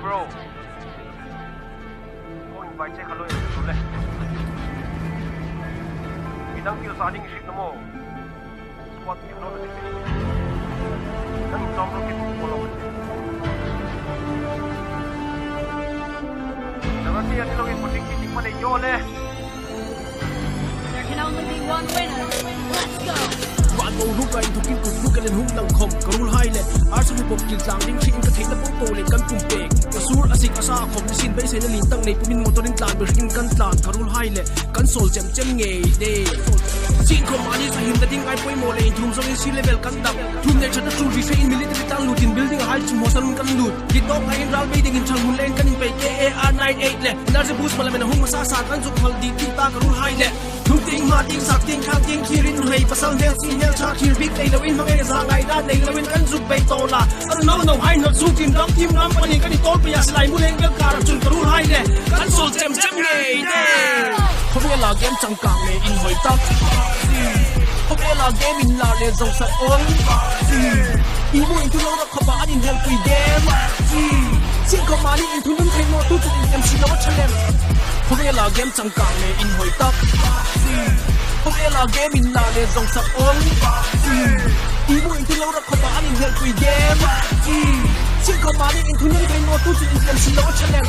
bro. Ko invite che khalo in chu le. Midang kil sa ding shit no mo. Squad team no na te. Nang in chom rocket ko lo. Daga ti ani lo in puting ki ting ma nei yo le. There can only be one winner. Let's go. Van mo lu ka in thukin kut lu ka len hum nang khom ka rul hai le arsa mu pop kil tlang ding hri in ka theina pong po le kan pum pek ka sur asik asa khom ni sin bei se na lin tang nei pumin motorin tlan ber hring kan tlan ka rul hai le kan sol chem chem ngei de sin khom ani sa him da ding ai poi mo le in thum zong in si level kan dap thum nei that tu ri in military tang lutin building hai chum hosan kan lut ki tok ai in ral bei ding in thang hun len kan in pe K A R 98 le narse bus malamen hung sa sa kan zuk hal di ti ta ka rul hai le Thum ting ma ting sak ting khang ting khirin hei pasal hel si hel cha khir bik nei lo in mangai za ngai da nei lo in kan zuk bei to la ar no no hai no zu kim ram kim ram pani kan tol pe ya slai mu leng bel kar chun karul hai le kan sol chem chem ngei de khove la game chang kang le in hoi tak khove la game in la le zong sat ol i mu in tu lo ra khoba an in hel pui game chiên ko mani in tu nun thei no tu chu in mc lo chalem khove la game chang kang le in hoi tak khove la game in la le zong sat ol i mu in tu lo ra khoba an in hel pui game chiên ko mani in tu nun thei no tu chu in mc lo chalem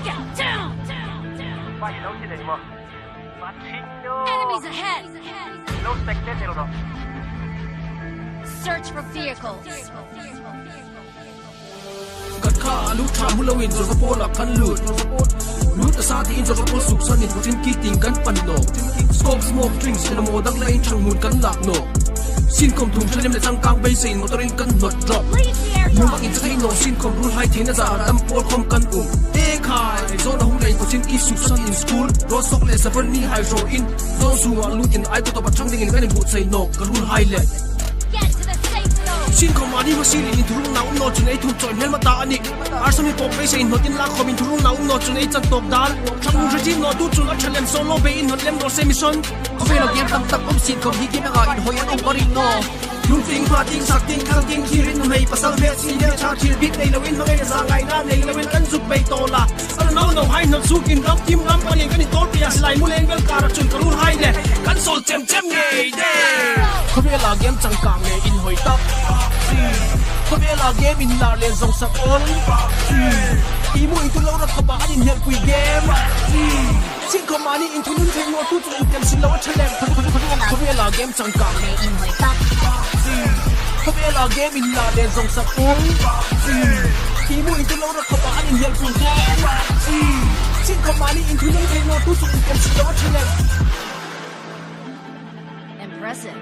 Get down. Ba lo chi nei mo. Ma chin no. Enemies ahead. Lo spectate lo. Search for vehicles. Kat kha alu tha hulawin zo po la kan lut lut sa ti in zo po suk san in putin ki ting kan pan no scope smoke drinks in mo dak lain chang mun kan lak no sin kom thum thalem le chang kang bei sein motorin kan not drop Leave the mu airdrop. mang in thai no sin kom rul hai thina za dam por khom kan um e khai zo na hung lei putin ki suk san in school ro sok le safar ni hai ro in zo su wa lut in ai to to chang ding in kan bu sei no ka rul hai le Get to the safe zone. Sin ko mani ma sin in thurung na um no chun ei thum choi hel ma ta ani ar sami pok pe se in notin la khom in thurung na um no chun ei chan tok dal thang ru ji no tu chun a thalem solo be in hot lem no se mission Khove la game tam tak om sin khom hi game nga in hoi an om karin no lung ting ma ting sak ting khang ting khirin hei pasal hel sin hel cha khir bit nei lo in mangai za ngai na nei lo in kan zuk bei to la ar no no hai no su kin ram kim ram pani kan tol pe slai mu leng bel kar chun karul hai le kan sol chem chem ngei de khove la game chang kang le in hoi tak khove la game in la le zong sak ol i mu in tu lo ra khoba an in hel pui game chin ko mani in tu nun thei no tu chu in tem sin lo chalem khove la game chang kang le In hoi tak. khove la game in la le zong sak ol i mu in tu lo ra khoba an in hel pui game chin ko mani in tu nun thei no tu chu in tem sin lo chalem Impressive.